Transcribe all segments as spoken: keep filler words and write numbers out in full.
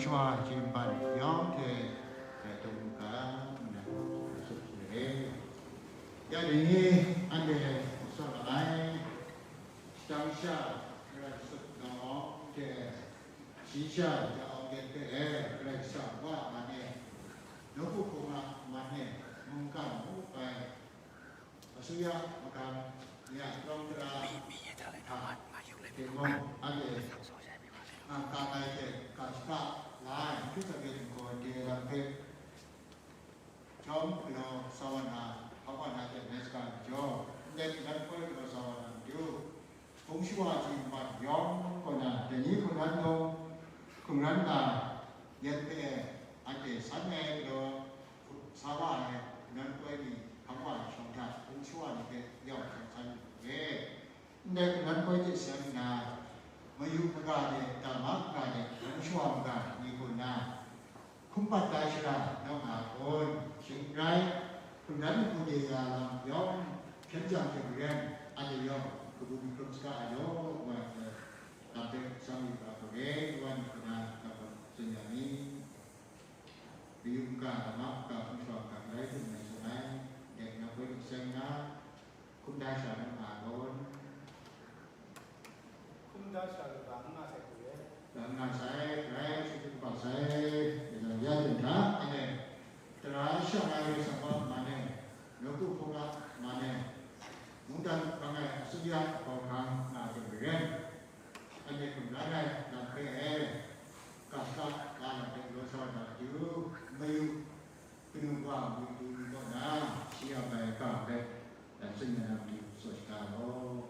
Wa jin ban yawng hte, dai dum ga, nna, sut re. Ya dai ni, anhte, sa ra ai, shadang sha, Karai sut nawng hte, shayi sha ja-awng yen hpe, Karai Kasang Wa man e, nawku hpung a man e, mungkan mu ai, asuya magam ni a tawng tara hta, hte mung, anhte, nga ka ai hte, ga shaka la ai, Hkristu a myit n-gaw de lam hpe, Jawm galaw sa wa na, hpa wa na hte ngai saga ai majaw, ndai hpyi dan hpoi galaw sa wa na matu, hpung shawa ji nman yawng kaw na, dai ni hkungran nung, hkungran na, yan hpe anhte san ai galaw sa wa ai hkungran hpoi ni hkam wa ai shawng hta, hpung shawa ni hpe yau hkam san lu ai. Ndai hkungran hpoi hte seng nna, mayu maga de, dama maga de, hpung shawa maga ni hku nna, hkum pat da shara nawng nga ai kun, shing n rai, hkungran hku de ya lam yawng hpyen jang hte maren, anhte yawng kabu hkrum saga ai law, wa ai lam hpe shang yu ga hkau re, wa ni hku na lam tsun ya mi. Mayu n-ga, dama n-ga, hpung shawa n-ga, galai hpung ngai tsun ai, ndai hkungran hpoi hte seng nna, hkum da sha na nga ai kun. Hkum da sha lu ga n nga sai hku re. Ga n nga sai, galai sut hkrum hpa sai, ya jang ya jen hta, anhte, tara shang ai Karai Kasang Wa man e, nawku hpung a man e, mungdan bang ai asuya hkau hkang nga ai hte maren, anhte hkum la ai lam hpe e, ga shaka la lam hpe galaw sa wa na matu, mayu, kanu wa matu ni kaw na, shi a bai ga hpe, tsun na matu tsaw shaga ai law.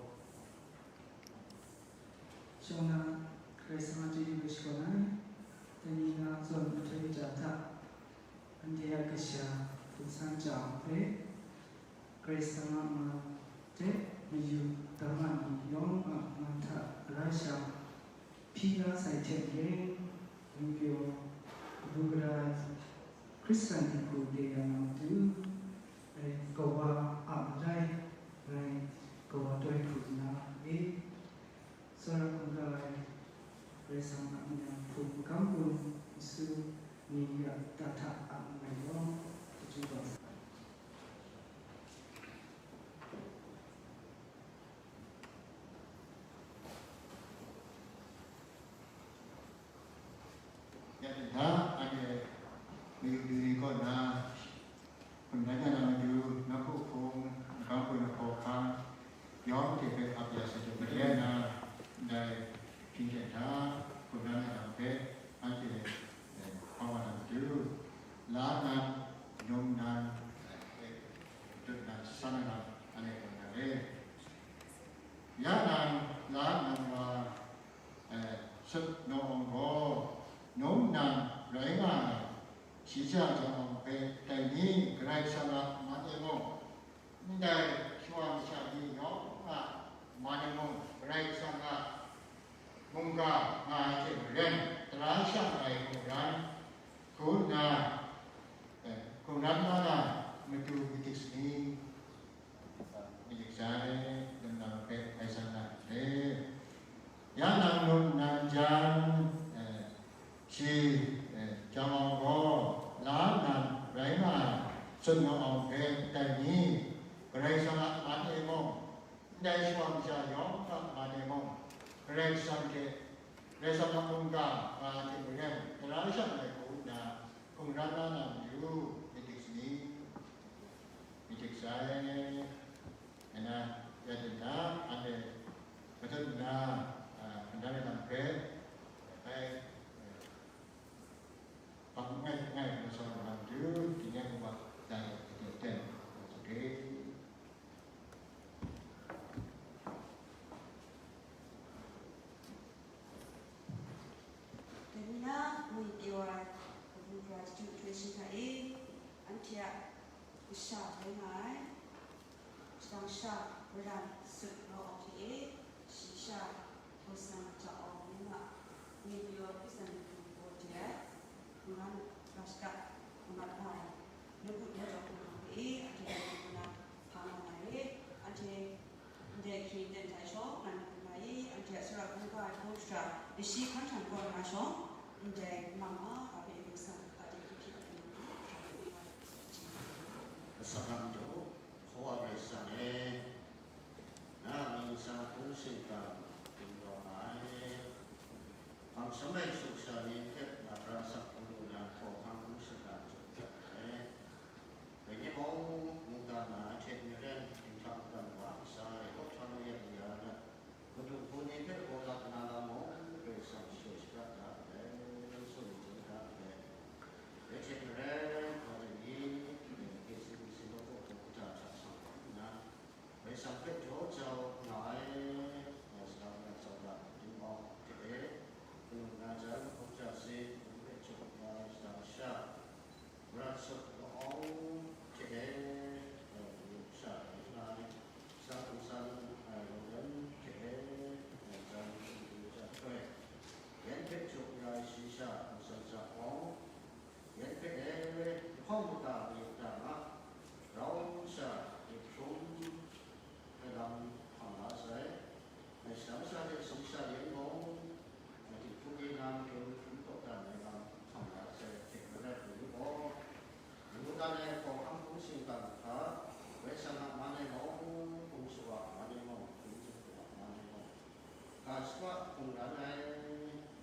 Shawng na, Karai Kasang a chyeju hpe shakawn ai, dai ni na zawn nhtoi ja hta, anhte a kasha hpung san ja ai hpe, Karai Kasang a man hte mayu dama ni yawng a man hta gara sha hpyi la sai hte maren, ngwipyaw kabu gara ai Hkristan ni hku de ya na matu, ngai kawa a malai, ngai kawa toi hkru nna e, tsawra hkungga ai Karai Kasang a myit hpung magam gun nsu ni ya da hta a langai yawng, chyeju kau sa ai. Ya hta, anhte mayu du ni kaw na, hkum dan ya na matu, nawku hpung, magam gun hkau hkang, yawng hte hpe ap ya sa jawm made na, ndai hpyi hte hta, hkum dan ya na hpe, anhte, eh, hpa wa na matu, la nan, num nan, eh, dut nan, san na, anhte hkum dan e. Ya nan, la nan wa, eh, sut nawng gaw, num nan rai nga ai, shayi sha ja-awng hpe dai ni, Karai Kasang a man e mung, ndai shawa masha ni yawng a man e mung, Karai Kasang a mungga nga ai hte maren, tara shang ai hkungran hku nna, eh, hkungran na na matu madik sani, madik sai, num nan hpe grai san na re. Ya nang num nan jang, eh, shi, eh, jang awng gaw, la nan rai nga ai, sut nawng awng hpe dai ni, Karai Kasang a man e mung, ndai shawa masha yawng a man e mung, Karai Kasang hte, Karai Kasang a mungga nga ai hte maren, tara shang ai hku nna, hkungran la na mayu, madik sani, madik sai, nna, ya jen hta, anhte matut nna, a, hkungran ai lam hpe, bai, a, bang langai langai masha wa na matu, tinang uwa, dai, dai, dai, dai. Dai ni na, ngwi pyaw ai kabu gara chyeju nhtoi shing hta e, anhte a kasha rai nga ai, shadang sha, maren sut nawng awng hte e, shayi sha, hpung san ja-awng, myi ma, ngwi pyaw Hkristan ni hku gaw de ai, mungkan ga shaka, mamat nga ai, nawku nawku hpung hkang hpe e, anhte dai ni hku na hpa nga na re, anhte ndai hkying ten hta shawng, ngai ni hku na e, anhte a tsawra hkungga ai hpung shara, lashi hkan htan kaw na shawng, Ndai mama a hpe yu sang, a de hkrit hkrit a yu nga, a hpe yu nga, Asak a madu, Hkawa Karai Kasang e, na mying matsang hpung shingkang dingdawng ai, hpang shamai sumsha ni hte na pra sak hpung lu na, hkawhkam hpung shingkang dingdawng ai. Dai ni mung, mungdan na hte maren, dinghta mungdan wa masha e, hkawhkam mayat maya na, Madu hku ni hpe hkawlak na lam mung, Karai Kasang shajaw shada da ndai, tsun ding da ndai. Rai hte maren, hpa de ni, K C B C nawku hkawhkam hta hta shang hkam nna, Karai Kasang hpe jaw jau nga ai, nga salang nga jau da, dingwang hte e, kanu na jan, hkawng ja sin, hpe jaw ya, shada masha, Marat sut lawng hte e, e, sha rai nga ai, sha hpung san ai lawng yan hte e, e, jan hpung du ja htoi, yan hpe jaw ya ai shayi sha hpung san ja hkawng, yan hpe e, lahkawng mada mayit da nga, rau sha myit hkrum ai lam hkam la sai. Ngai shadang masha hte shayi sha yan gaw, ngai dinghpung ni na madun hkrum kawdan ai lam hkam la sai hte maren, ngai gaw, ngu dan ai hkawhkam hpung shingkang hta, Karai Kasang a man ai mawng, hpung shawa man ai mawng, hpung shawa man ai mawng, ga shaka hpung ran ai,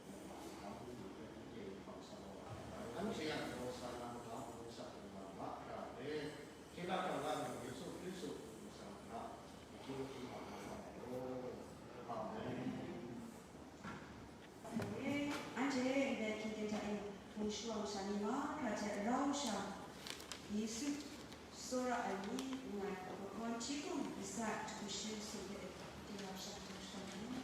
ngai ma hkam hpung ni hpe hpung de hpang sa wa ai. Anhte a jaw sa na mada hpung sa ai lam mahkra hpe, Hkye la hkra la na Yesu Hkristu mying matsang hta, akyu hkyu wa na wa ai law. Amen. Anhte ndai hkying ten hta e hpung shawng sha ni mahkra hte rau sha, Yesu tsawra ai ni ngu ai, gumhpraw hti hkum, Isaya jahku shi sung hpe, Dinglau sha hkrum shadawn ai.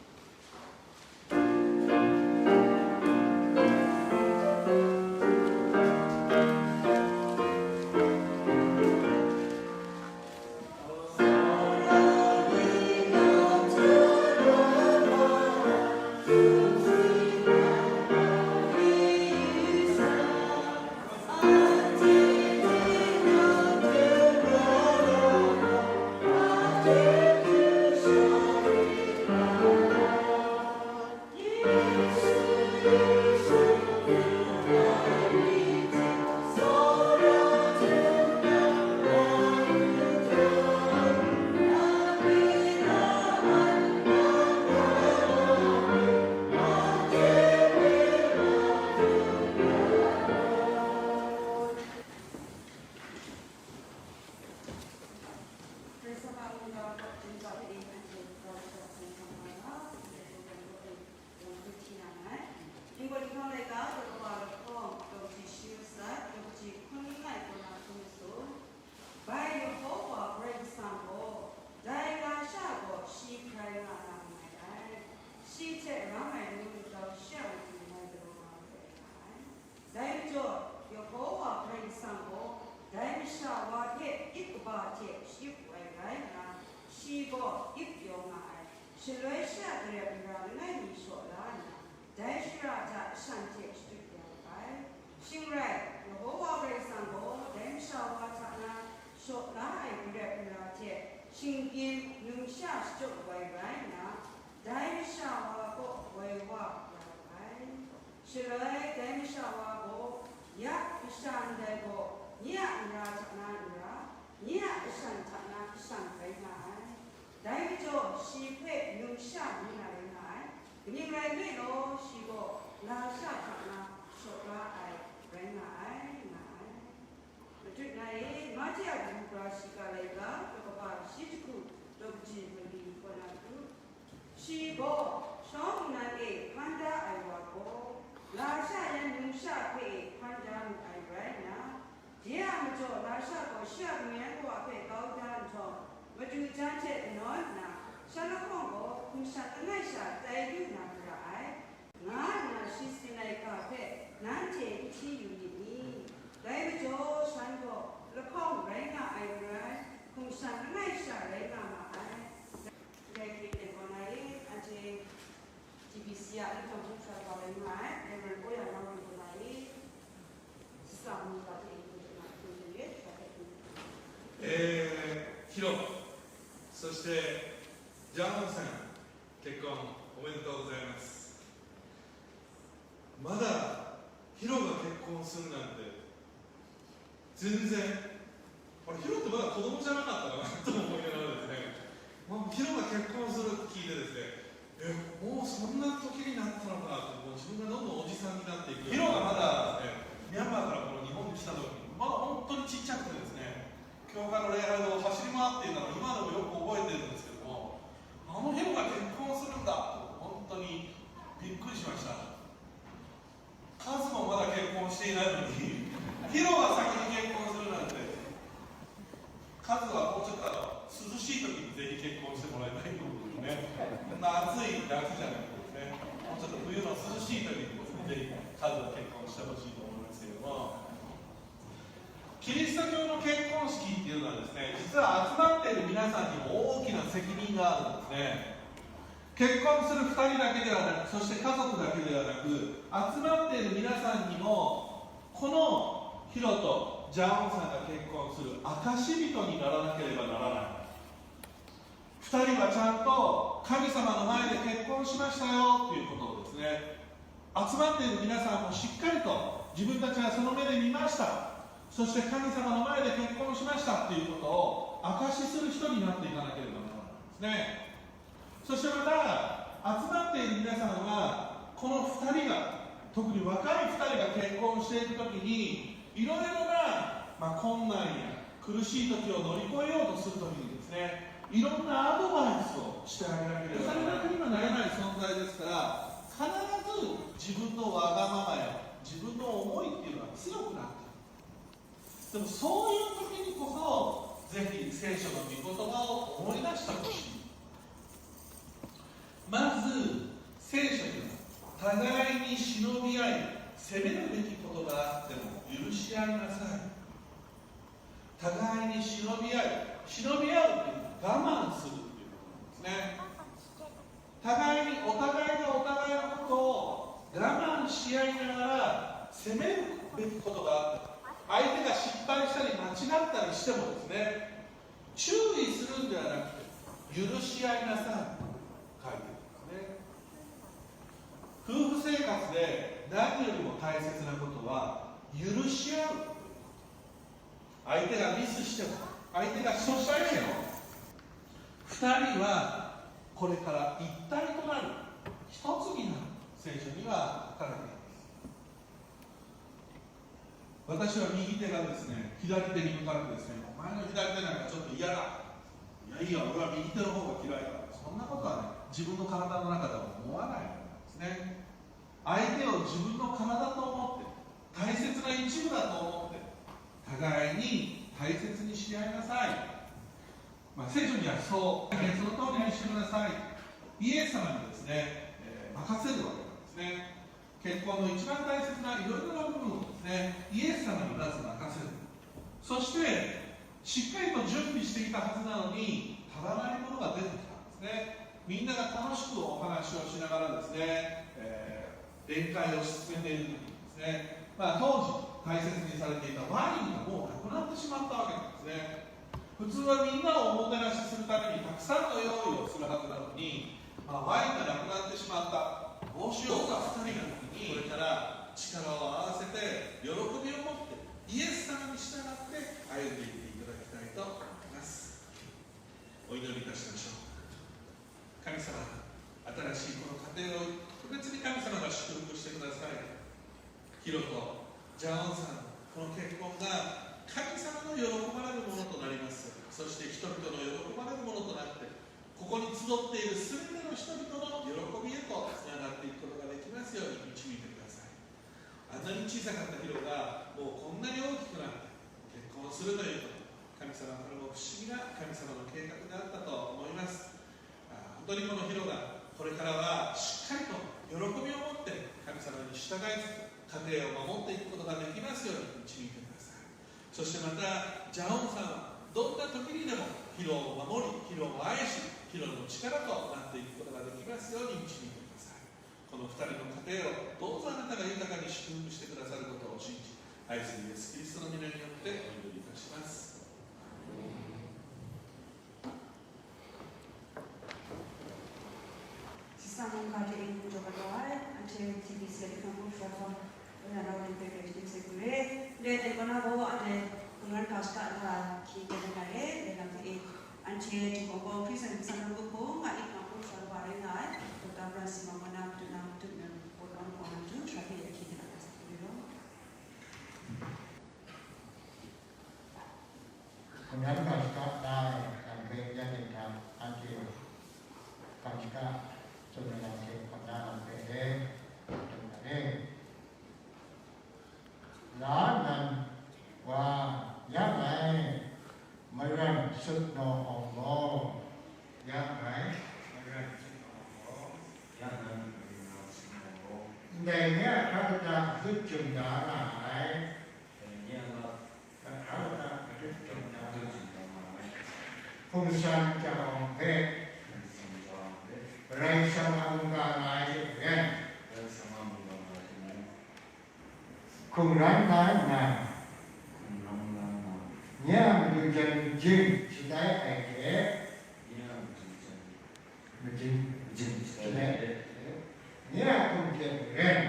Hkristu a mungga kaw, Jinghpaw hpe anhte grau shada hkrum hkam nga ga, ndai program kaw e, yawng hkrit hti na nngai. Ning gaw, Jinghpaw laika, daw kaba lahkawng, daw kaji shi masat, daw kaji hkun langai kaw na hkrum masum. Bai Yehowa Karai Kasang gaw, dai lasha gaw shi hkrai nga na nngai ai. Shi hte rang ai nu grau shi a matu ngai galaw nga ai. Dai majaw, Yehowa Karai Kasang gaw dai masha wa hpe ip kaba hte shayip wu ai rai nna, shi gaw ip pyaw nga ai. Shaloi shi a garep mara langai mi shaw la nna, dai shara hta shan hte shadut ya wu ai. Shing rai, Yehowa Karai Kasang gaw dai masha wa hta na shaw la ai garep mara hte shinggyim numsha shachyaw wu ai rai nna, dai masha wa kaw woi wa ya wu ai. Shaloi dai masha wa gaw, ya masha ndai gaw, nye a mara hta na mara, nye a kashan hta na kashan rai nga ai. Dai majaw, shi hpe numsha ngu na rai nga ai. Kaning rai nme law, shi gaw lasha hta na shaw la ai rai nga ai, nga ai. Matut na e, Mahte a kabu gara shiga laika, daw kaba shi jahku, daw kaji hkoi pyi kaw na tu. Shi gaw, shawng nnan e hpan da ai wa gaw, lasha yan numsha hpe e hpan da mu ai rai nna, de a majaw lasha gaw shi a kangyan kawa hpe kau da nhtawm, madu jan hte kanawn nna, sha lahkawng gaw hkum shan langai sha tai lu na mara ai, nga nna shi tsun ai ga hpe nanhte n hti yu myit ni? Dai majaw shan gaw lahkawng rai nga ai n rai, hkum shan langai sha rai nga ma ai. Ndai hte kaw na e, anhte T B C a lahkawng hkrum sha wa rai nga ai, Reverend Oya Nau Rin kaw na e, tsam ni ga hte hkrum sha na hkrum sha ye, sha hpe hkrum sha. えー、昨日、そして、ジャーマンさん、結婚おめでとうございます。まだするなんて、全然、俺、ヒロってまだ子供じゃなかったかなと思いながらですね、まあ、ヒロが結婚するって聞いてですね、え、もうそんな時になったのかと、もう自分がどんどんおじさんになっていく。ヒロがまだ、ね、ミャンマーからこの日本に来た時に、まあ本当にちっちゃくてですね、教会の礼拝堂を走り回っていたのを今でもよく覚えてるんですけども、あのヒロが結婚するんだと、本当にびっくりしました。カズもまだ結婚していないのに、ヒロが先に結婚するなんて。カズはもうちょっとあの涼しい時にぜひ結婚してもらいたいと思うんですね。こんな暑い夏じゃなくてですね、もうちょっと冬の涼しい時にですね、ぜひカズは結婚してほしいと思いますけれども、キリスト教の結婚式っていうのはですね、実は集まっている皆さんにも大きな責任があるんですね。結婚するふたりだけではなく、そして家族だけではなく、集まっている皆さんにも、このヒロとジャオンさんが結婚する証人にならなければならない。ふたりはちゃんと神様の前で結婚しましたよっていうことをですね、集まっている皆さんもしっかりと自分たちはその目で見ました、そして神様の前で結婚しましたっていうことを証しする人になっていかなければならないんですね。そしてまた、集まっている皆さんは、このふたりが、特に若いふたりが結婚している時に、いろいろな、まあ、困難や苦しい時を乗り越えようとする時にですね、いろんなアドバイスをしてあげなければならない、許されなければならない存在ですから、必ず自分のわがままや自分の思いっていうのは強くなっていく。でもそういう時にこそ、ぜひ聖書の御言葉を思い出してほしい。まず、聖書には、互いに忍び合い、責めるべきことがあっても許し合いなさい。互いに忍び合い、忍び合うっていうのは我慢するっていうことなんですね。互いに、お互いがお互いのことを我慢し合いながら責めるべきことがあって、相手が失敗したり間違ったりしてもですね、注意するんではなくて、許し合いなさいと書いてるんですね。夫婦生活で何よりも大切なことは、許し合うということ。相手がミスしても、相手が失敗しても、ふたりはこれから一体となる、一つになる、聖書には書かれています。私は右手がですね、左手に向かってですね、お前の左手なんかちょっと嫌だ、いやいや、俺は右手の方が嫌いだ、そんなことはね、自分の体の中では思わないんですね。相手を自分の体と思って、大切な一部だと思って、互いに大切にし合いなさい。まあ、聖書にはそう、その通りにしてください。イエス様にですね、えー任せるわけなんですね。結婚の一番大切ないろいろな部分をですね、イエス様にまず任せる。そして、しっかりと準備していたはずなのに、足らないものが出てきたんですね。みんなが楽しくお話をしながらですね、えー宴会を進めている時にですね、まあ、当時大切にされていたワインがもうなくなってしまったわけなんですね。普通はみんなをおもてなしするためにたくさんの用意をするはずなのに、まあ、ワインがなくなってしまった。どうしようか。ふたりの時に、これから力を合わせて、喜びを持って、イエス様に従って歩んでいっていただきたいと思います。お祈りいたしましょう。神様、新しいこの家庭を特別に神様が祝福してください。ヒロとジャオンさん、この結婚が神様の喜ばれるものとなります。そして人々の喜ばれるものとなって、ここに集っている全ての人々の喜びへとつながっていくことができますように導いてください。あんなに小さかったヒロがもうこんなに大きくなって結婚するということ、神様からも不思議な神様の計画であったと思います。あ本当にこのヒロがこれからはしっかりと喜びを持って神様に従いつつ、家庭を守っていくことができますように導いてください。そしてまた、ジャオンさんはどんな時にでもヒロを守り、ヒロを愛し、ヒロの力となっていくことができますように導いてください。このふたりの家庭をどうぞあなたが豊かに祝福してくださることを信じ、愛するイエス・キリストの皆によってお祈りいたします。Sisa mung ga de ing jaw galaw ai, anhte T V C L hkang hku hkra hkawm, woi na rau ni hpe grai shading sai hku re. Shaka nga hkye kau na re, dai lam hte e, anhte Jinghpaw Hkristu San Lung Kahpung nga ip nga hpung sa kaba rai nga ai, Doctor Brunson Mawmana Madu na Madu Mem Pawt Wan Hpaw Lam Htu Shara Hpe Hkye Kau Na Sa Hkye Rau. Hkungran ga shaka da ai lam hpe ya ting hta, anhte ga shaka tsun ai lam hte hkawm na lam hpe e, tsun na re. La nan wa ya ngai, maran sut naw awng gaw, ya ngai, maran sut naw awng gaw, ya ngai, maran sut naw awng gaw, ndai ni a hkra kata matut jum da nga ai. Ndai ni a hkra kata matut jum da nga ai. Hpung san ja awng hpe, hpung san ja awng hpe, Karai Kasang a mungga nga ai hte maren, Karai Kasang a mungga nga ai hte maren, hkungran la nna, hkungran la nna, nye a matu jan majing shatai ai hte, nye a matu jan majing, majing shatai ai hte, nye a hkum hte maren,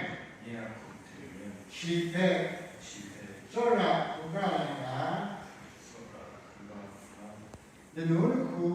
nye a hkum hte maren, shi hpe, shi hpe, tsawra hkungga la nna, tsawra hkungga la nna, lanu lahku,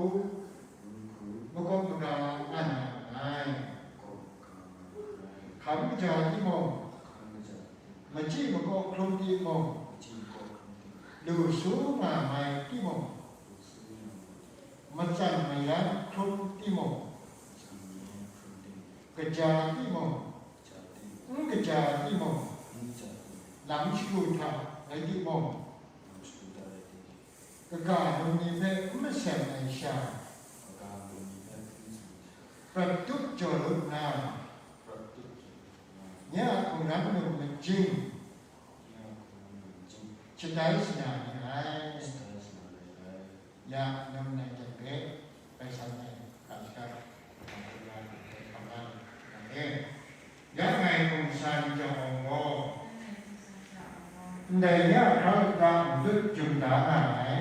lanu lahku, makawp maga nga na ai. Makawp maga nga na ai. Hkam kaja timung, hkam kaja timung, machyi makaw hkrum timung, machyi makaw hkrum timung, lu su nga mai timung, lu su nga mai timung, matsan mayan hkrum timung, matsan mayan hkrum timung, kaja timung, kaja timung, n kaja timung, n kaja timung, lam shagu hta rai timung, lam shagu hta rai timung, kaga num ni hpe n masem ai sha, kaga num ni hpe n masem ai sha, prat tup jaw lup nna, prat tup jaw lup nna, nye a hkungran num majing, nye a hkungran num majing, shatai sa na ni ai, shatai sa na ni ai. Ya num nai jang hpe, bai san ai, ga shaka, ga shaka, ga shaka, ga shaka, Ya ngai hpung san ja awng gaw, ndai ni a hkra kata matut jum da nga ai.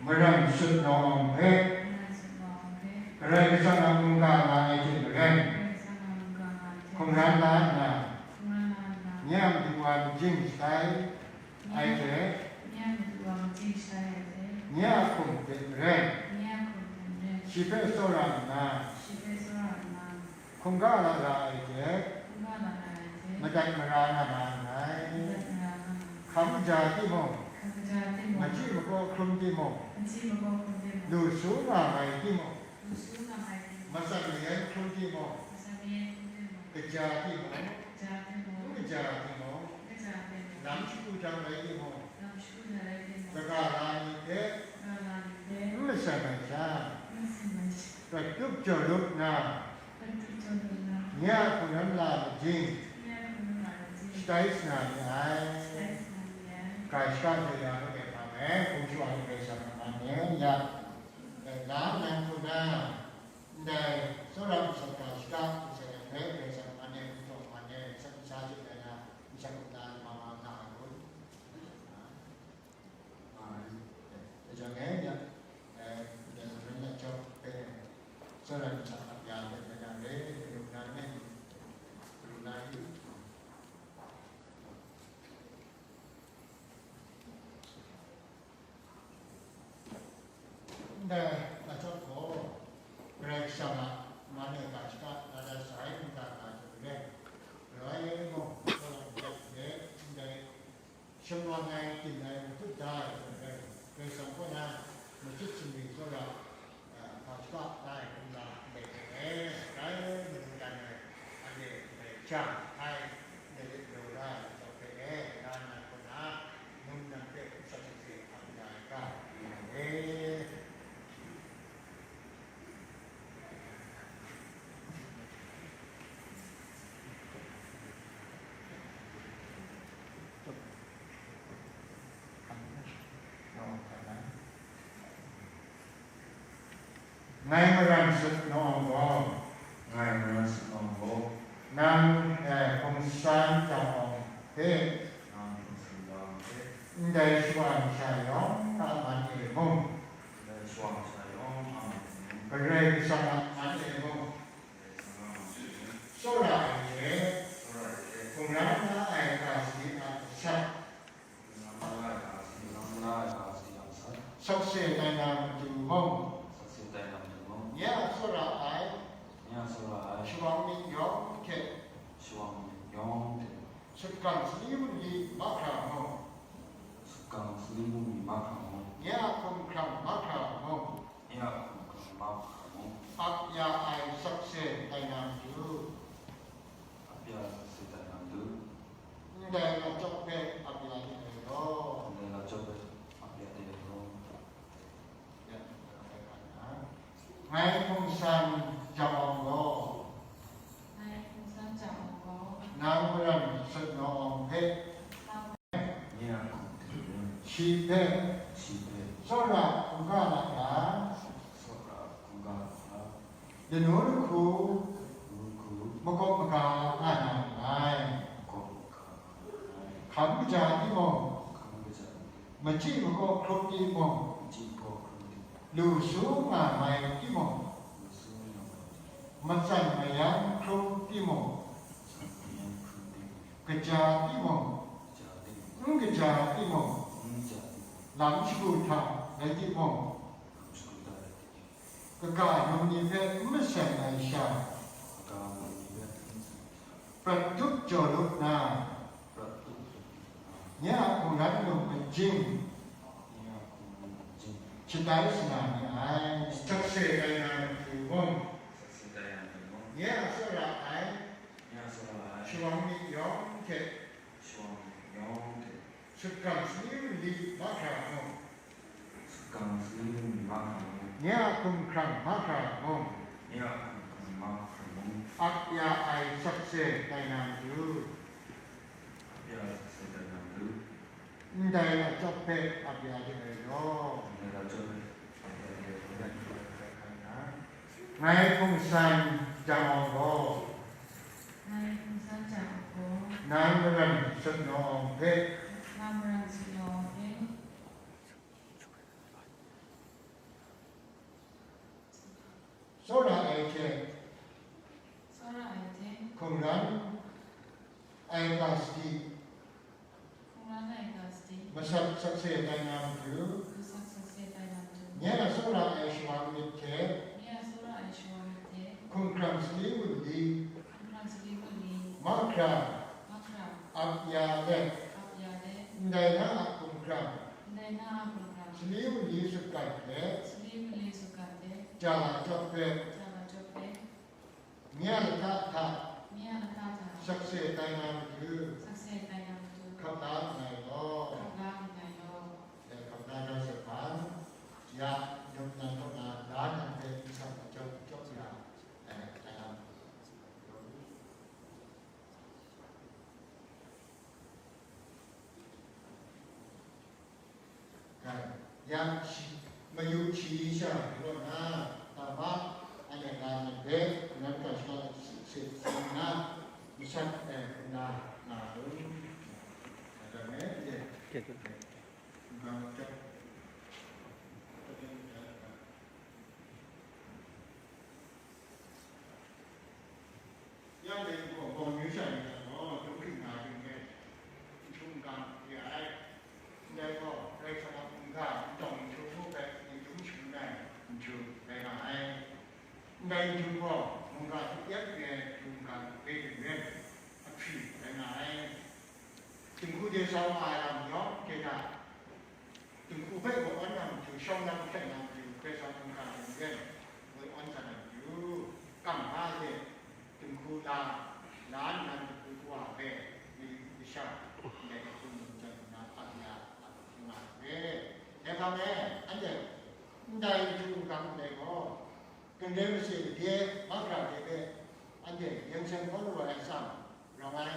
Maran sut naw awng hpe, Karai Kasang a mungga nga ai hte maren, hkungran la nna, nye a matu wa majing shatai, Ai hte, nye a matu wa majing shatai ai hte, nye a hkum hte maren, nye a hkum hte maren, shi hpe tsawra nna, shi hpe tsawra nna, hkungga la ra ai hte, hkungga la ra ai hte, madat mara nga na nngai. Madat mara nga na nngai. Hkam kaja timung, hkam kaja timung, machyi makaw hkrum timung, machyi makaw hkrum timung, lu su nga ai timung, lu su nga ai timung, matsan mayan hkrum timung, matsan mayan hkrum timung, kaja timung, kaja timung, n kaja timung, n kaja timung, lam shagu hta rai timung, lam shagu hta rai timung, kaga la ni hpe, kaga la ni hpe, n masam ai sha, n masam ai sha, prat tup jaw lup nna, prat tup jaw lup nna, nye a hkungran la majing, nye a hkungran la majing, shatai sa na ni ai. Shatai sa na ni ai. Ga shaka hte ya hkawt ai hpang e, hpung shawa ni hpe sha na man e, ya, e, la nnan hku na, ndai tsawra masat ga shaka hpung shatai hpe Karai Kasang man e, hpung shawa man e, nsat nsa chye ai na, nshang nna lama nga nga ai kun? Nga ai. Dai jang e, ya, eh, dai hpung shawa ni a chyawm hpe, tsawra ni hta ap ya ai hpe, na re, kanu na re, kanu na yu. Ndai a chyawm gaw, Karai Kasang a man e ga shaka la dat sai nta ga hte maren, galoi mung, tsawra ni hte ndai shamrawng ai, byin ai, matut da ai hte maren, Karai Kasang kaw na machut sumri tsawra, a, ga shaka da ai hkum la ndai hte e, grai matu dan ai, anhte ndai jang ai, ndai hte rau da ai majaw hpe e, na nnan kaw na, num nnan hpe n shawt shaje ap ya ai ga, yu na re. Ngai maran sut naw awng gaw, ngai maran sut naw awng gaw, nang, eh, hpung san ja awng hpe, nang hpung san ja awng hpe, ndai shawa masha yawng a man e mung, ndai shawa masha yawng a man e mung, Karai Kasang a man e mung, Karai Kasang a man e mung, tsawra ai hte, tsawra ai hte, hkungran la ai ga sadi a lasat, Sutgang sali wunli mahkra mung, sutgang sali wunli mahkra mung, nye a hkumhkrang mahkra mung, nye a hkumhkrang mahkra mung, ap ya ai sakse tai na matu, ap ya ai sakse tai na matu, ndai lachyawk hpe ap ya de ai law, ndai lachyawk hpe ap ya de ai law. Ngai hpung san jang awng gaw, ngai hpung san jang awng gaw, nang maran sut nawng awng hpe, nang nye a hkum hte, shi hpe, shi hpe, tsawra hkungga na ga, tsawra hkungga na ga, lanu lahku, lanu lahku, makawp maga nga na nngai. Makawp maga nga na nngai. Hkam kaja timung, hkam kaja timung, machyi makaw hkrum timung, machyi makaw hkrum timung, lu su nga mai timung, lu su nga mai timung, matsan mayang hkrum timung, matsan mayang hkrum timung, kaja timung, kaja timung, n kaja timung, n kaja timung, lam shagu hta rai timung, lam shagu hta rai timung, kaga yum ni hpe n maseng ai sha, kaga yum ni hpe n maseng ai sha, prat tup jaw lup nna, prat tup jaw lup nna, nye a hkungran mung majing, nye a hkungran mung majing, shatai sa na ni ai. Sakse tai na matu mung, sakse tai na matu mung, nye a tsawra ai, nye a tsawra ai, shawang myit yawng hte, shawang myit yawng hte, sutgang sali wunli mahkra mung, sutgang sali wunli mahkra mung, nye a hkumhkrang mahkra mung, nye a hkumhkrang mahkra mung, ap ya ai sakse tai na matu, ap ya ai sakse tai na matu, ndai lachyawk hpe ap ya de ai law, ndai lachyawk hpe ap ya de ai law. Ngai hpung san jang awng gaw, ngai hpung san jang awng gaw, nang maran sut nawng awng hpe, nang maran sut nawng awng hpe, tsawra ai hte, tsawra ai hte, hkungran ai ga sadi, hkungran ai ga sadi, masat sakse tai na matu, masat sakse tai na matu, nye a tsawra ai shawang myit hte, nye a tsawra ai shawang myit hte, hkumhkrang sali wunli, hkumhkrang sali wunli, mahkra, mahkra, ap ya let, ap ya let, ndai na a hkumhkrang, ndai na a hkumhkrang, sali wunli sutgan hte, sali wunli sutgan hte, ja lachyawk hpe, ja lachyawk hpe, nye a lata hta, nye a lata hta, sakse tai na matu, sakse tai na matu, hkap la nngai law, hkap la nngai law. E, hkap la ga se hpan, ya, yawm nan kaw na, la nan hpe n sat machyawp chyawp ya, e, tai na matu. Yang shi, mayu shi sha kaw na, tama, anhte nga nan hpe, nan ga shaka si, si, si na, masat, eh, na, na, na, na, na, na, na, na, na, Yang dai gaw, gaw amyu sha ni hta gaw, dum hkring na hkring hpe, n htu n gang re ai. Ndai gaw, Karai Kasang a mungga, n tawng n htu hpe, n dum shangun ai, n htu rai nga ai. Ndai n htu gaw, mungga htuk yan re ai, htu n gang re ai, ahkri rai nga ai. Dinghku de sa wa ai lam yawng hte hta, dinghku hpe galaw awn na matu, shawng na hkyen na matu, Karai Kasang mungga hte maren galaw awn sa na matu, kam hpa hte dinghku la, la nnan dinghku kawa hpe mayu masha ndai hkrum jan nna ap ya, ap ya nga ai. Dai hpang e, anhte ndai hkrum n gang ndai gaw, Gundai mase gade mahkra de hpe anhte yen seng kau lu ai atsam rawng ai.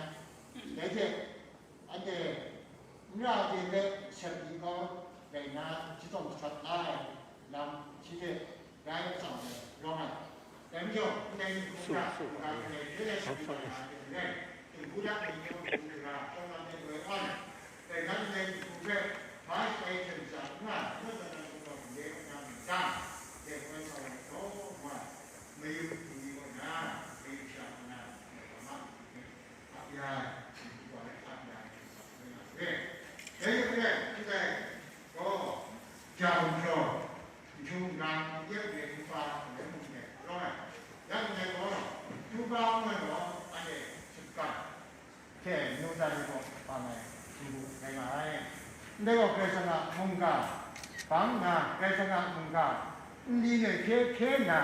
Dai hte anhte n ra de hpe sep di kau rai nna, jatawng jahtawt la ai lam shi hte rai atsam e rawng ai. Dai majaw, ndai ni hkrum hta, n ga hkrai hkrai sep di kau ai hte maren, Dinghku da ni yawng hkrum hkra, shawng lam de goi awn, dai nan ndai dinghku hpe, bai shatai hten sha n nga, naw zawn nan hkungga hkum de n nga myit dang, dai koi sa wa ai rawt wa, mayu hku ni kaw na, mayu sha kaw na, dai wa ma hku hpe, ap ya ai, dinghku wa hpe ap ya ai hte sa ai nga re. Dai hte maren, ndai gaw, ja gumhpraw, N htu n gang, n yep n rai hkungga hkungga mung hte rawng ai. Ya ndai gaw, hkungga n rai gaw, anhte sutgan hte, nungsan Ndai gaw Karai Kasang a mungga, bang nna Karai Kasang a mungga, nli noi hkye hkye nna,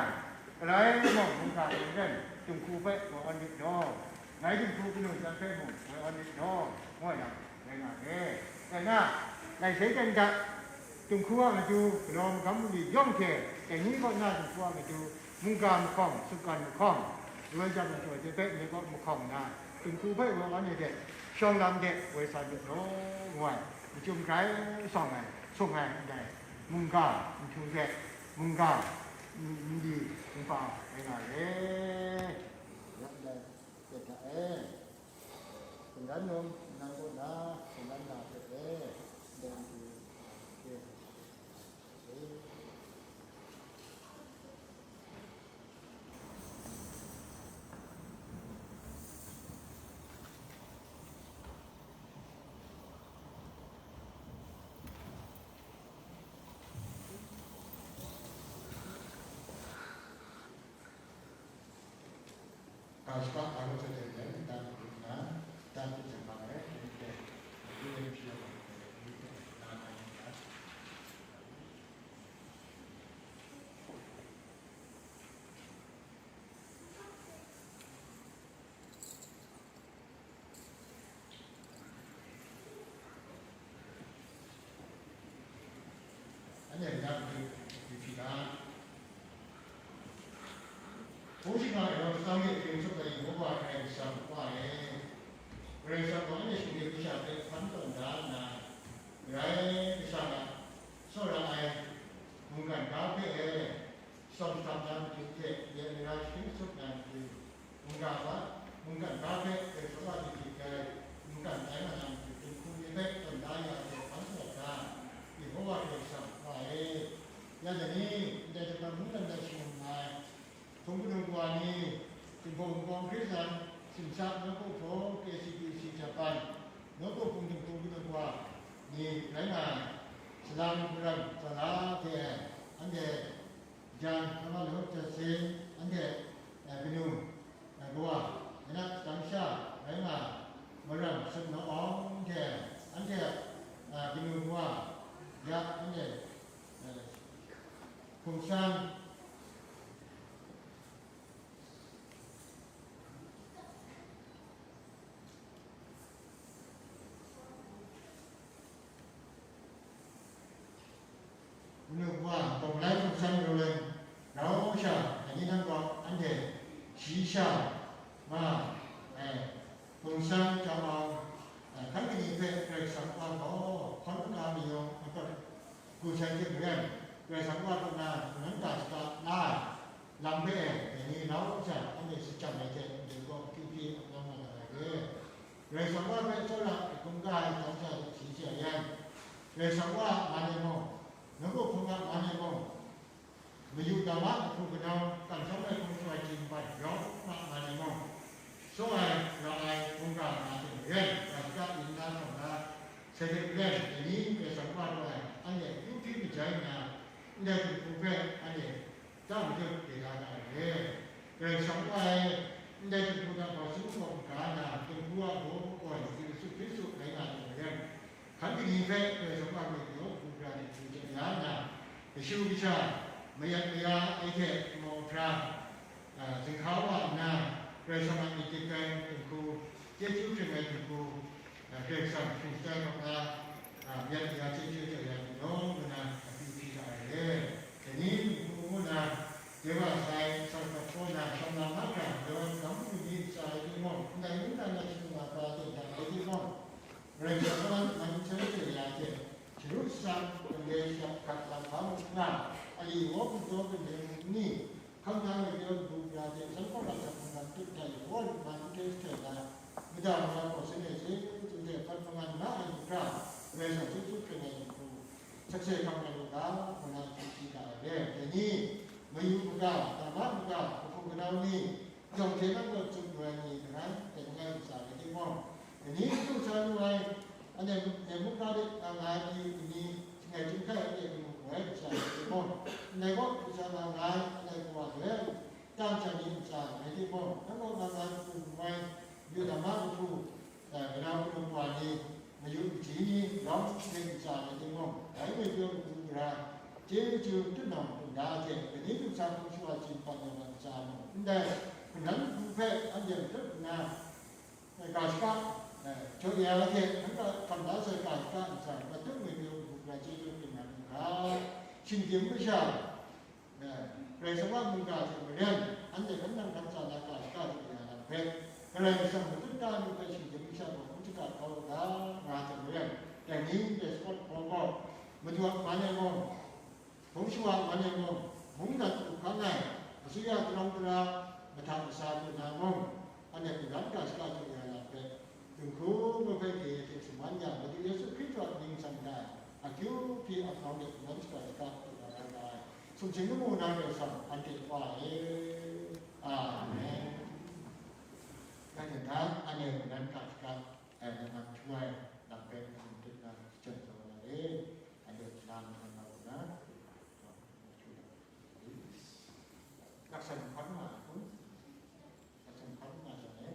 galai mung mungga hte maren, dinghku hpe wa awn myit law, ngai dinghku kanu jan hpe mung wa awn myit law, ngu ai lam rai nga ai. Rai nna, lai sai ten hta, dinghku a matu galaw magam mali yawng hte, dai ni kaw na dinghku a matu, mungga mahkawng, sumgan mahkawng, Yawhan Jan Mung Sawai hte bai ni kaw mahkawng nna, dinghku hpe wa awn ai hte, shawng lam de woi sa myit law, ngu ai, machyum grai sawng ai, sung ai ndai, mungga, nhtu hte, mungga, n-, nli, npa, rai nga ai. Ya ndai, hte hta e, mungdan num, nnan kaw na, mungdan na hte e, ndai nhtu, hte, Ga shaka ga rawt sai ai, dan hkrum nna, dan hte jang bang ai, hkrum hte, hkrum hte, hkrum hte, hkrum hte, na na yin ga. Anhte nang hpe hpyi hpyi ga. Hpung shingkang e rau atsam hte hpring tsup ai Yehova Karai Kasang Wa e, Karai Kasang gaw anhte shinggyim masha hpe hpan tawn da nna, Karai Kasang a tsawra ai mungkan ga hpe e, shadawn shadap na matu hte, ya mara sharin shagun na matu, mungga hpa, mungkan ga hpe Karai Kasang a myit hte kai, mungkan tai nga na matu, dinghku ni hpe tawn da ya hte hpan sa ai hta, Yehova Karai Kasang Wa e, ya dai ni, ndai Japan mungdan na shangun nga ai, hpung hpunung wa ni, Jinghpaw Wunpawng Hkristan, Simsa, Nawku Hpawng, K C B C Japan, Nawku Hpung Dinghku hpunung wa ni rai nga ai, salang maram tsawra hte anhte jan, namma law, jasin, anhte, eh, kanu, eh, kawa, rai nna, shadang sha rai nga ai, maram sumnawng hte anhte, eh, kanu kawa, ya, anhte, eh, hpung san, Manu wa, Bawng Lai Hpung San Rau Leng rau sha, dai ni nang gaw anhte shayi sha ma ai, Hpung San Hkam Au, eh, hkan kani hpe Karai Kasang Wa gaw hkawn kata mayawng adat gu sai hte maren, Karai Kasang Wa kaw na mungdan ga shaka la ai lam hpe e, dai ni rau sha, anhte shajang ai hte matu gaw akyu hpyi aplang nga ai re. Karai Kasang Wa hpe tsawra hkrum ga ai jan sha hte shayi sha yan, Karai Kasang Wa a man e mung, Nawku Hpung a man e mung, mayu dama, ahku kanau, kamsham ai hpung sawai hte mungkan yawng a man e mung, tsaw ai, ra ai, mungga nga hte maren, ga shaka yin na hkawm na, sai hte maren, dai ni Karai Kasang Wa taw ai, anhte akyu hpyi majai nna, ndai dinghku hpe anhte Tang majaw, dai na ra ai re. Karai Kasang Wa e, ndai dinghku hta hpawsung hpawng ga nna, dinghku a baw kawai Yesu Hkristu rai nga ai hte maren, hkan kani hpe Karai Kasang Wa gaw nawku gara dinghku jaw ya nna, kashu kasha, mayat maya ai hte mau hkra, a, zinghka wa nna, Karai Kasang a myit hte kai dinghku, chyeju hpring ai dinghku, a, Karai Kasang hpung shatai hkawm na, a, mayat maya chyeju jaw ya ni law, ngu na akyu hpyi ga ai re. Dai ni dinghku ngu na, Jewa sai, Salahkap kaw na, shawng na mahkra, Yawhan magam mung ni ntsa ai timung, ndai ningnan na shangun na hpa de jan ai timung, Karai Kasang a man hte chye ya hte, sharu shatsam, gumde shadap hkat lam hpa mung n nga, ali wawk ntaw gumde mung n ni, hkam na gumde mung ya hte, san hpawng a hta mungkan tut hta e, wawk man hte shatai na, mada mara gaw sin e, chyeju hte hpan mangan nga ai hkra, Karai Kasang chyeju hpring ai dinghku, sakse hkam rai lu ga, ngu na hpyi hpyi ga ai re. Dai ni, mayu maga, dama maga, kahpu kanau ni, yawng hte nang gaw tsun lu ai ni langai, dai langai ntsa rai timung, dai ni du sa lu ai, anhte nem mungga de nga nga ai ni, ni, shangai chyum hkai anhte kanu lu ai ntsa rai timung, ndai gaw du sa nga nga ai, anhte kawa lu ai, tang sha ni ntsa rai timung, nang gaw nga nga ai hku ngu ai, yu dama kahpu, eh, kanau kanu kawa ni, mayu mji ni, lawm hte ntsa ni mung, dai ni pyaw matu gara, chyeju tutnawng hkungga hte, kani du sa hpung shawa chyinghpaw yaw na ntsa mung, ndai hpundan hku hpe anhte matut nna, ga shaka, eh, jaw ya ai hte, hkam da sai ga shaka ntsa, matut ngwi pyaw matu gara, chyeju tutnawng hkungga, shinggyim masha, Karai Kasang a mungga hte maren, anhte hkan nang hkan tsa na ga shaka jaw ya na hpe, Karai Kasang matut da ai ni hpe shinggyim masha gaw n shaka kau u ga, nga hte maren, dai ni hpe sport hkawm gaw, Madu a man e mung, hpung shawa man e mung, mungdan hku hkang ai, asuya, darawng dara, mahta masa hku na mung, anhte mungdan ga shaka jaw ya na hpe, Dinghku mahpe hte shaman yang, Madu Yesu Hkristu a mying hta akyu hpyi ahkang de nan shaka shaka hpyi wa na ra ai, sumsing lamu na rai sa, anhte Wa e. Amen. Rai nna, anhte nan hka shaka, eh, nan htu ai lam hpe nan hte na shachyen taw na re, anhte nan nan na na, laksan hkan nga ai kun, laksan hkan nga jang e,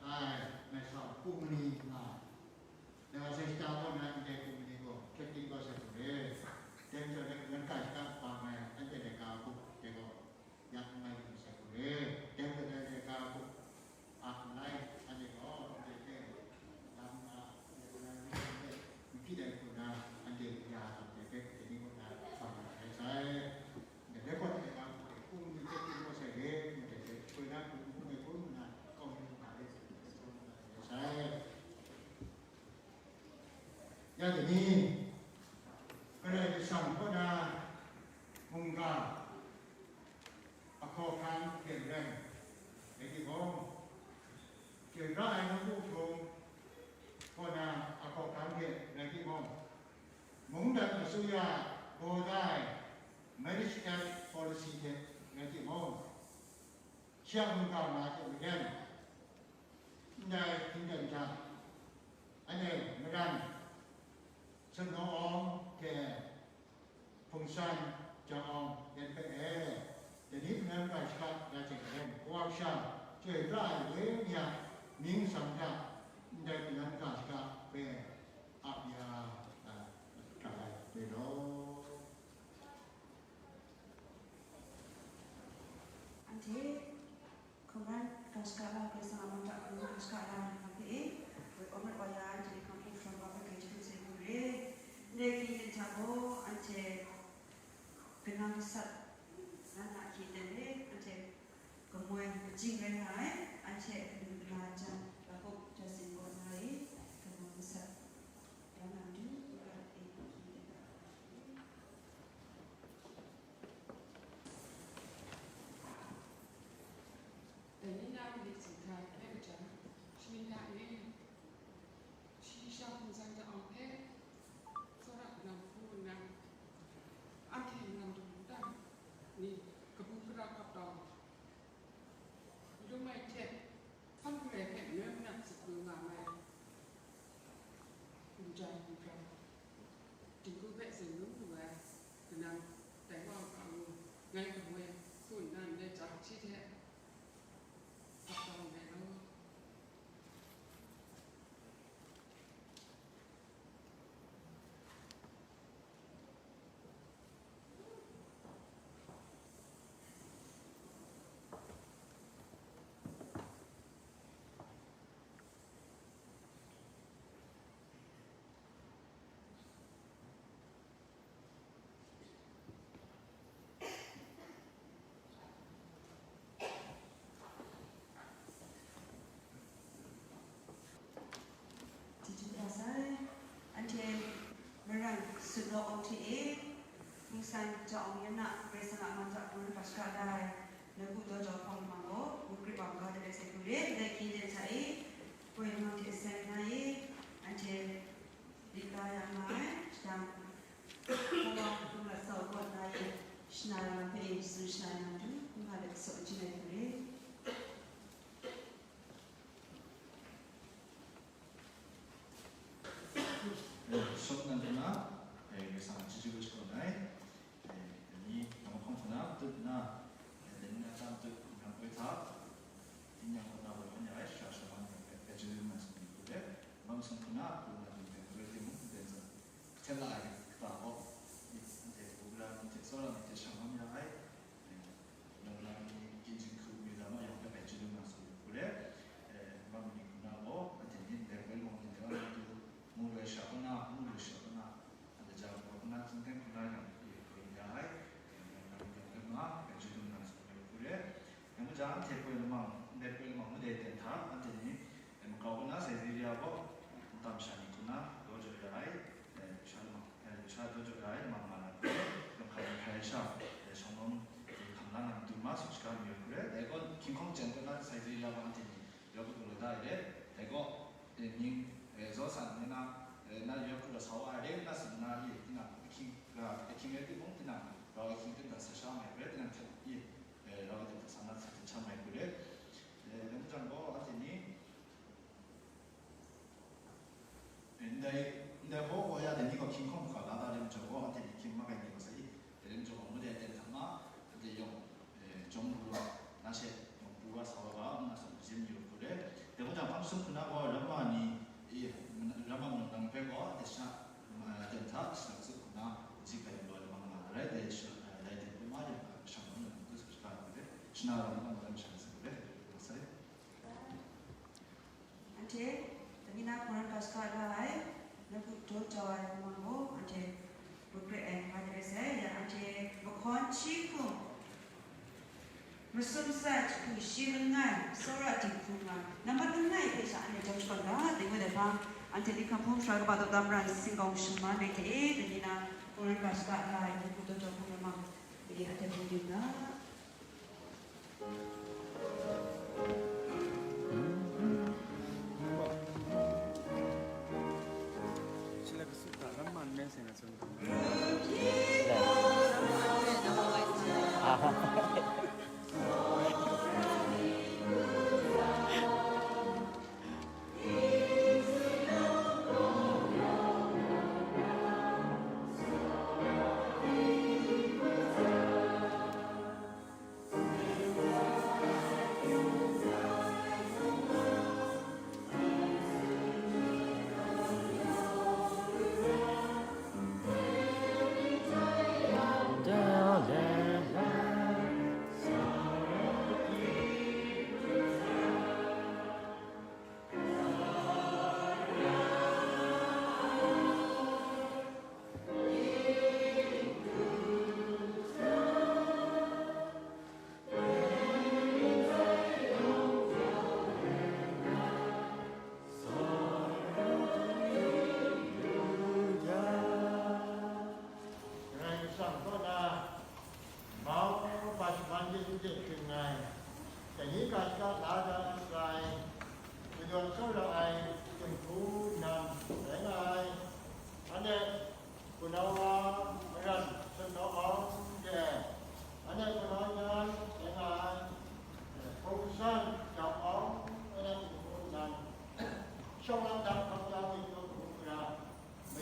Ai, mai sa, kum mani nga ai. Dai wa sai shata kaw na ndai kum mani gaw, hkyen ting kau sai hku re. Dai majaw dai hkungga shata kaba mai, anhte laika hku, dai gaw, ya n mai lu sai hku re. Dai majaw dai laika hku, a n lai, anhte gaw, ndai hte, ya n nga, ndai hku na, ndai hte, n hpyi dai hku na, anhte ya a hte hpe, dai ni kaw na, hpa nga ai sai. Ndai hpe gaw, dai laika hku, hkung ni hte hkung gaw sai re, ndai hte, hkoi na hku, hkung ai hkung na, kau ni hkung na re, sai. Ya dai ni, Karai Kasang kaw na mungga ahkawhkang hte maren, rai timung, chyoi pra ai nawku hpung kaw na ahkawhkang hte rai timung, mungdan asuya gaw da ai marriage type policy hte rai timung, shi a mungga ma hte maren, ndai htingden hta, anhte madan, Sumnu Awng hte Hpung San, Jang Awng yan hpe e, dai ni hpung na mungga shaka ya hte maren, Kawa Kasha chyoi pra ai wenyi a mying tsang hta, ndai hpung na mungga shaka hpe ap ya, a, ra ai re law. Shaka la, Karai Kasang a man hta hkrung hkrung shaka la, hkam hpe e, woi awng rawt wa ya, anhte hkam hkrung hkrung wa hpe grai chyeju sai hku re. Ndai hkying hte hta gaw, anhte kanang masat, na na ahkye ten re, anhte kamoi majing rai nga ai, anhte a kanu kana jan, Yakob Justin kaw na e, kanang masat, ya na matu, n-ga e, ahkye ten re. Dai ni na myit zingtai hpe majaw, shi hta e, shi sha hpung san ja-awng hpe, tsawra kalam hku nna, anhte nang daw lu ta ni, kabu gara kap taw, malum ai hte, hpan hkrai hpe noi manat zat lu nga ai. N jai n grau, dinghku hpe zen lung lu ai, kanang, dai wa u ga ngu, ngai kamoi, hku nna ndai ja hkye hte hkap kau nngai law. Chyeju kra sai. Anhte Maran Sutlaw Awng hte e, hpung san ja-awng yan na, Karai Kasang a man hta hkrung hkrung shaka la ai, nawku daw jau hpawng lamang gaw, Margaret wa maga dat ai sai hku re, ndai hkying ten hta e, poi lamang hte seng na e, anhte lit la ya nga ai, shadang, Kawa, Kawa Sau Kaw na e, shana lam hpe e, tsun shana na matu, n-ga let saw n chye ai hku re. Eh, shawng nnan hkra, eh, Karai Kasang a chyeju hpe shakawn ai. Eh, dai ni, nang mahkawng hta na matut nna, eh, dai ni na ta matut nang poi hta, yin yang kaw na woi wan ya ai, sara sara man ni hpe, eh, chyeju nnan sung ni hku re, bam sung hku na, hku na dum hpe, hku rai timung, n ten zawn, hten la ai kata gaw, anhte, anhte, Wunpawng ni hte, tsawra ni hte shang lam ya ai, eh, Nang na ni, Ginjin Hku mi lam a yawng hpe bai chyeju nna tsun yu hku re, eh, bam ni hku na gaw, anhte ni ndai poi lamang ni de wa na matu, mu loi sha kaw na, mu loi sha kaw na, anhte ja hku na, htingteng hku na yang hpe hku ya ai, eh, nang na ni yawng hpe ma, bai chyeju nna tsun yu hku re. Yang maja anhte poi lamang, ndai poi lamang madai ten hta, anhte ni, eh, makau kaw na Sizeria gaw, nta masha ni hku na, daw jaw ya ai, eh, sha lamang, eh, sha daw jaw ya ai lamang nga na hku re, yawng hkra ni hkrai sha, eh, shawng lawm, eh, hkam la na matu ma, tsun shaga mayu hku re, dai gaw, hkying hkawng chyen kaw na Sizeria gaw anhte ni, yawku galaw da ai re, dai gaw, eh, ning, eh, zaw san ngu na, eh, na yawku galaw sa wa ai re, na tsun nna, i, tinang, ahkying, ga, ahkying rai timung, tinang, rau ahkying ten hta sa sha mai hku re, tinang htet, i, eh, rau htet hta sa na htet htet sha mai hku re. Eh, dai majaw gaw, anhte ni, eh, ndai, ndai hpaw gaw ya, dai ni gaw hkying hkawng hkra la da rim jaw gaw, anhte ni hkying mak ai ni gaw sa i, dai rim jaw gaw, madai ten hta ma, anhte yawng, eh, jawng pru wa, na she yawng pru wa sa wa ga, nna sa hpyi yu hku re. Dai majaw, hpang sung hku na gaw, ramma ni, eh, ramma mung nang hpe gaw, anhte sha, ma, ten hta, shana katsup hku na, nzi hkai yu ai lamang nga na rai, dai sha, eh, dai ten hpe ma, yawng hkra shang nna, nang hpe sa shaga hku re. Shana lam nang lam sha sa hku re, sai. Anhte, dai ni na hkrung hkrung shaka la ai, nawku daw jau ai lamang gaw, anhte, Margaret ai, nga de ai sai, ya, anhte, mahkawn hti hku, masum sat hku shi langai, tsawra dinghku nga, nambat langai hpe sha anhte jawm shakawn ga, dai ngut ai hpa, anhte ni hkam hpung sara kaba dawdan maran singkawng shaman ai hte, dai ni na hkrung hkrung shaka la ai, nawku daw jau hpung lamang, dai ni anhte hpung yu nga.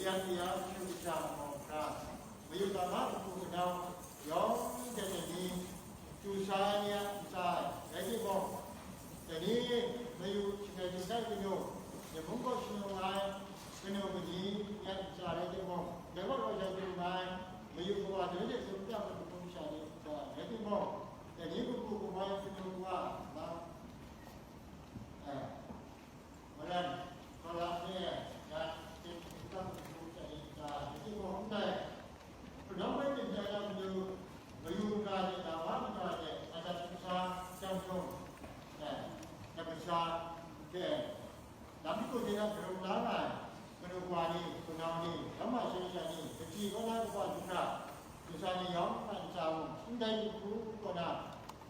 Yan ya, kashu kasha gaw hkra, mayu dama kabu kanau yawng hte dai ni, chyu sa ai ni a ntsa rai timung, dai ni mayu shakai shakai kanu, ya mung gaw shanung ai kanu kani ni a ntsa rai timung, dai gaw rawt jai kanu ai mayu kawa ni hte tsun pya kanu hpung sha ni a ntsa rai timung, dai ni kabu kamai kanu wa na, eh, Maran, Kawla hte, ya, hte, hkungga hkunggu hte, ya, hte mung ndai, hpunau hpe byin ai lam mayu, mayu ga hte, dawa maga hte, adat kasa, chyam shawng, eh, adat kasa, hte, lam shagu hte na sharum la nga ai, kanu wa ni, hpunau ni, yaw ma shayi sha ni, kachyi kaw na kaba du hkra, Ntsa ni yawng a ntsa mung, ndai mung hku kaw na,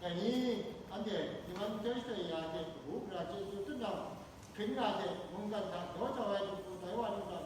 dai ni, anhte, Iman Hkristu ya hte kabu gara chyeju tutnawng hkrin nga hte, mungkan hta daw jau ai mung hku tai wa lu na,